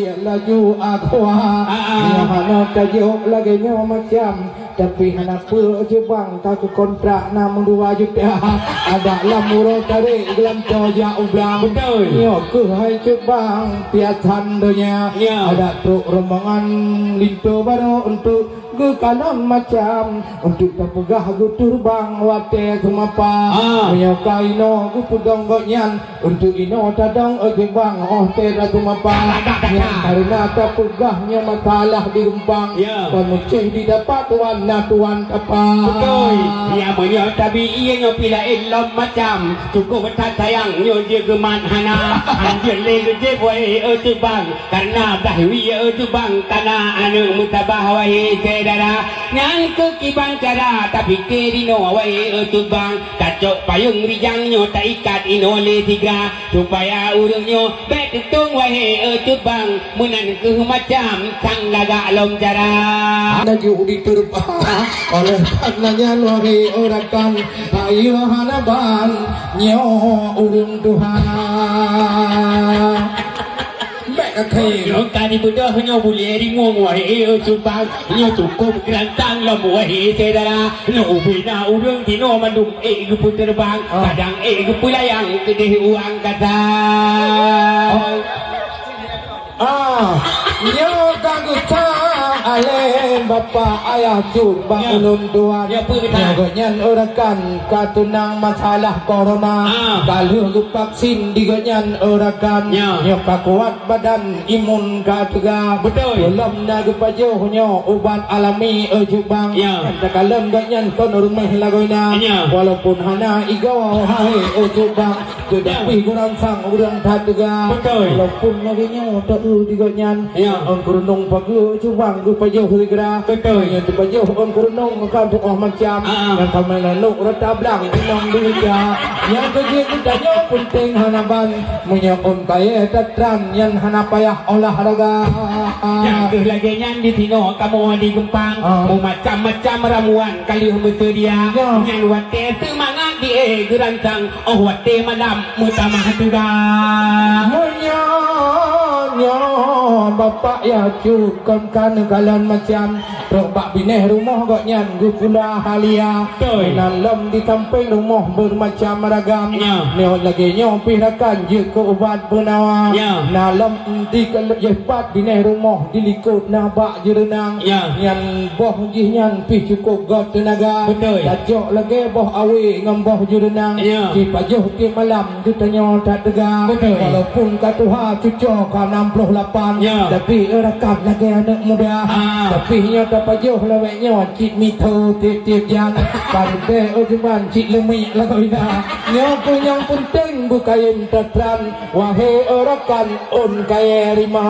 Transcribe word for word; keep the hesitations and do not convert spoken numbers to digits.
Laju aku ha. Ah, ah. Nyang hana tajok lagèe nyoe macam, tapi hana peue Cubang, ka keu kontrak na meudua juta. Adak lam uroe tarek geulantoe jak u blang. Beutôi. Nyoe keuh hai Cubang, piasan donya. Ya. Adak trok rombongan linto barô untuk geukalon macam, untuk tapeugah geuteubang watèe seumapa. Ah. Meunyoe ka inoe geupeudong gobnyan, untuk inoe tadong, eh, Cubang, óh tée taseumapa. Dah, dah, dah, dah. Nyang kareuna tapeugah nyoe masalah di Reumpang. Ya. Kon meucéh didapat tuan na tuan tapa. Beutôi. Ya, meunyoe tabi ié nyoe pih laén lom macam. Cukup that sayang nyoe jeuet geumat hana. Hanjeuet lé geujieb wahé, eh, Cubang. Kareuna bah wie, eh, Cubang, kana aneuk meutabah wahé syedara. Nyan keuh kiban cara tapike dinoe wahé, eh, Cubang. Tacok payong rijang nyoe taikat inoe lé sigra. Supaya ureueng nyoe bèk teutông wahé, eh, Cubang. Meunan keuh macam sang lagak lom cara. Laju diteureuba oleh karna nyan wahé, eh, rakan, kayée hana ban nyoe ureueng tuha. Bèk kakée. Nyoe ka dibeudôh nyoe bulèe rimueng wahé, eh, Cubang. Nyoe cukup geurantang lom wahé syedara. Nyoe ubé na ureueng tinoe mandum ék geupeuteureubang, ah, kadang ék geupeulayang keudeh u angkasa. Ah, nyoe ka geucak alèh bapak ayah Cubang, ya, ulôn tuan. Ya, peue geucak? Nyoe gobnyan, eh, rakan, ka teunang masalah corona. Ah. Ka lheueh geuvaksin di gobnyan, eh, rakan. Ya. Nyoe ka kuat badan imun ka teuga. Beutôi. Peulom na geupajoh nyoe ubat alami, eh, Cubang. Ya. Nyan takalon gobnyan kon ruméh lagoina. Ya. Walaupun hana igoe hai, eh, Cubang, teutapi, ya, geuransang ureueng that teuga. Beutôi. Walaupun lagèe nyoe taeu di gobnyan. Ya. Ôn keureunong pageue Cubang geupajoh sigra. Beutôi. Nyan teupajoh ôn keureunong ka tuoh macam. Ah. Nyang ka meulanok rata blang inong deuja. Nyang keujeuet geutanyoe peunteng hana ban. Meunyoe ôn kayèe tatran nyan hana payah olahraga. Nyang keuh lagèe nyan di sinoe kamoe di Geumpang, ah, meumacam-macam ramuan ka lheueh meuseudia. Ya. Nyan watèe seumangat di, eh, geuransang, óh watèe malam meutamah teuga. Meunyoe nyoe bapak ya cut kon ka neukalon macam, trok bak binéh rumoh gobnyan geupula halia. Beutôi. Meunan lom di sampéng rumoh beumacam ragam. Ya. Nyoe lagèe nyoe pih rakan jeuet keu ubat peunawa. Ya. Na lom di keuleueh pat binéh rumoh di likot na bak jeureunang. Ya. Nyan boh jih nyan pih cukup göt teunaga. Beutôi. Tacok lagèe boh awé ngon boh jeureunang. Ya. Jipajoh tiep malam geutanyoe that teuga. Beutôi. Walaupun ka tuha cucoe ka enam puluh lapan, ya, tapi, eh, rakan lagèe aneuk muda. Ah. Tapi nyoe tapajoh lawét nyoe cit mitho tiep-tiep jan. Pandai, oh, cuman cit leumiek lagoina. Nyoe keuh nyang peunteng beukayém tatran, wahé, eh, rakan, ôn kayèe rima.